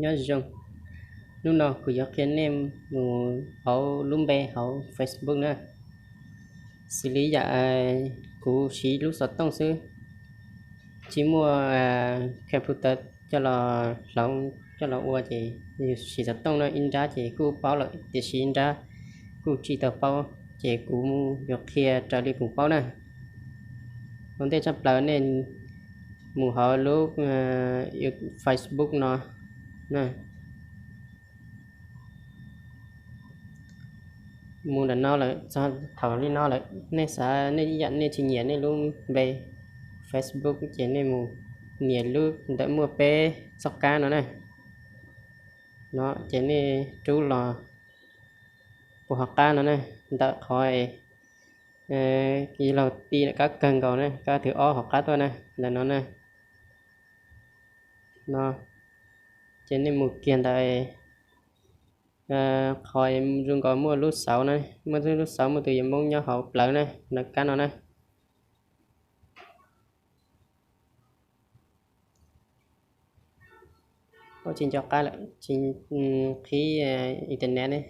Nyob zoo, hnub no kuv yuav qhia nej mus hauv lub npe hauv Facebook na. Xws li yam kuv siv lub xov tooj xwb, tsis muaj computer coj los hloov coj los ua ces yus siv xov tooj no ib nrab ces kuj paub lawm, tiam sis ib nrab kuj tsis tau paub, ces kuv yuav qhia raws li kuv paub na. Ua ntej tshaj plaws nej mus hauv lub Facebook no na. Mus ntawm no lawm, txog thaum li no lawm, nej xav nej ib yam nej tsis nyiam nej lub npe Facebook ces nej mus nias lub ntawm muaj peb txoj kab no na. No ces nej rub los puag hauv qab no na, ntawm qhov laug ti kab kawg nkaus na, kab thib ob hauv qab tuaj na, ntawm no na. No ces nej mus kiag ntawm qhov zoo nkaus muaj lub xauv na, muaj lub xauv muaj tus yam Hmoob nyob hauv plawv na, ntawm kab no na. Ua tsis nco qab lawm, tsis qhib internet ne.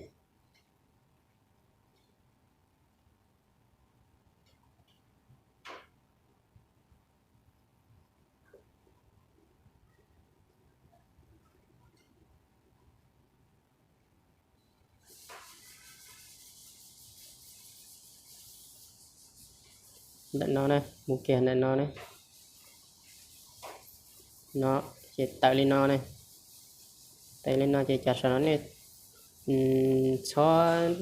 Ntawm no na, mus kiag ntawm no na. No ces tawm li no na. Tawm li no ces cov saum no nej txhob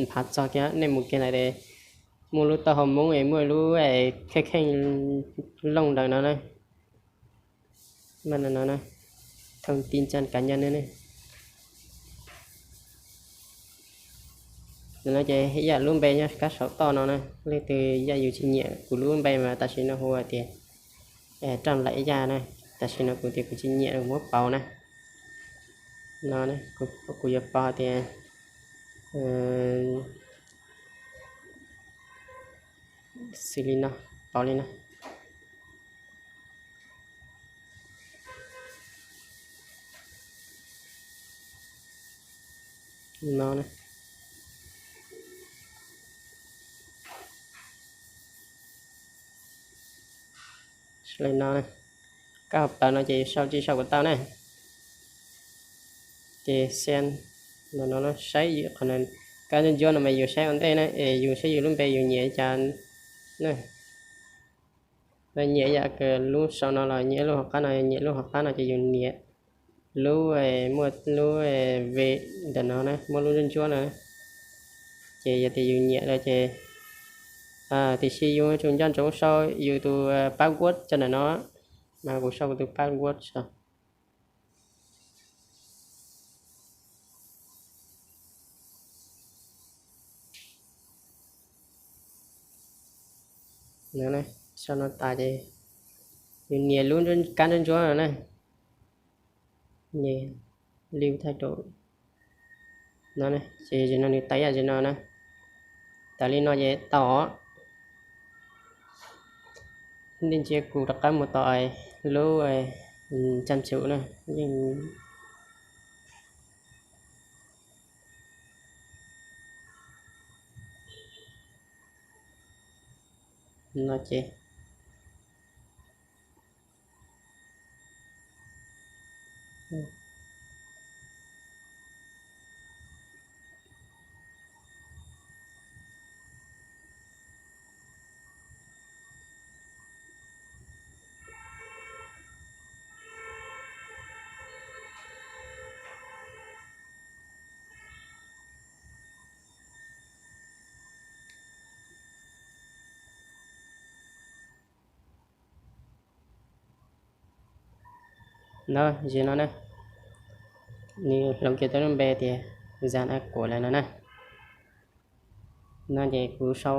nphav txog kiag, nej mus kiag ntawm es muaj lub taub hau Hmoob es muaj lub kheej kheej looj ntawm no na. Mas no no, thông tin cá nhân no ne. No ces ib yam lub npe nyob kab saum toj no na, leej twg yam yus tsis nyiam kuv lub npe mas tam sim no hu tias Raj Laim Yaj na, tam sim no kuv tias kuv tsis nyiam muab pauv na. No kuv yuav pauv tias xws li no, pauv li no. No, li no, kab hauv plawv no ces yus sau tsis sau kuv tau na. Ces xia no no saib, kab ntsuab ntsuab no mas yus saib ua ntej na, es yus saib yus lub npe yus nyiam cas na. Nyiam yam lub saum no los nyiam lub hauv qab no, nyiam lub hauv qab no ces yus nias lub muaj lub ve ntawm no na, muaj lub ntsuab ntsuab no. Ces yog tias yus nyiam lawm ces tiam sis yus tsum nco ntsoov sau yus tus password rau ntawm no, mas kuv sau kuv tus password sau. Sau no tas ces yus nias lub kab ntsuab ntsuab no na, nias lưu thay đổi no, ces yog no nws tawm yam li no na. Tawm li no ces tau. Ntej ntsia kuv rov qab mus tom lub trang chủ na, yeej no ces No, ze no na, nws hloov kiag tau lub npe tias Zan A Kuam lawm no na. No ces kuv sau,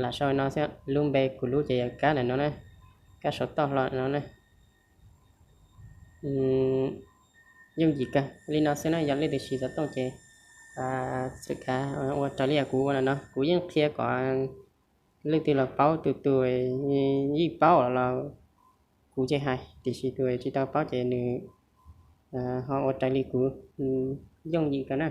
lam sau no xwb, lub npe kuv lub ces yog kab ntawm no na, kab saum toj hlo no na. Yooj yim kawg li no xwb na, yog leej twg siv xov tooj ces txawm kav ua raws li yam kuv ua no no, kuv yeej qhia kom leej twg los paub, tus tus yeej paub los kuv tsis hais, tiam sis tus tsis tau paub ces nws ho ua raws li kuv, yooj yim kawg na.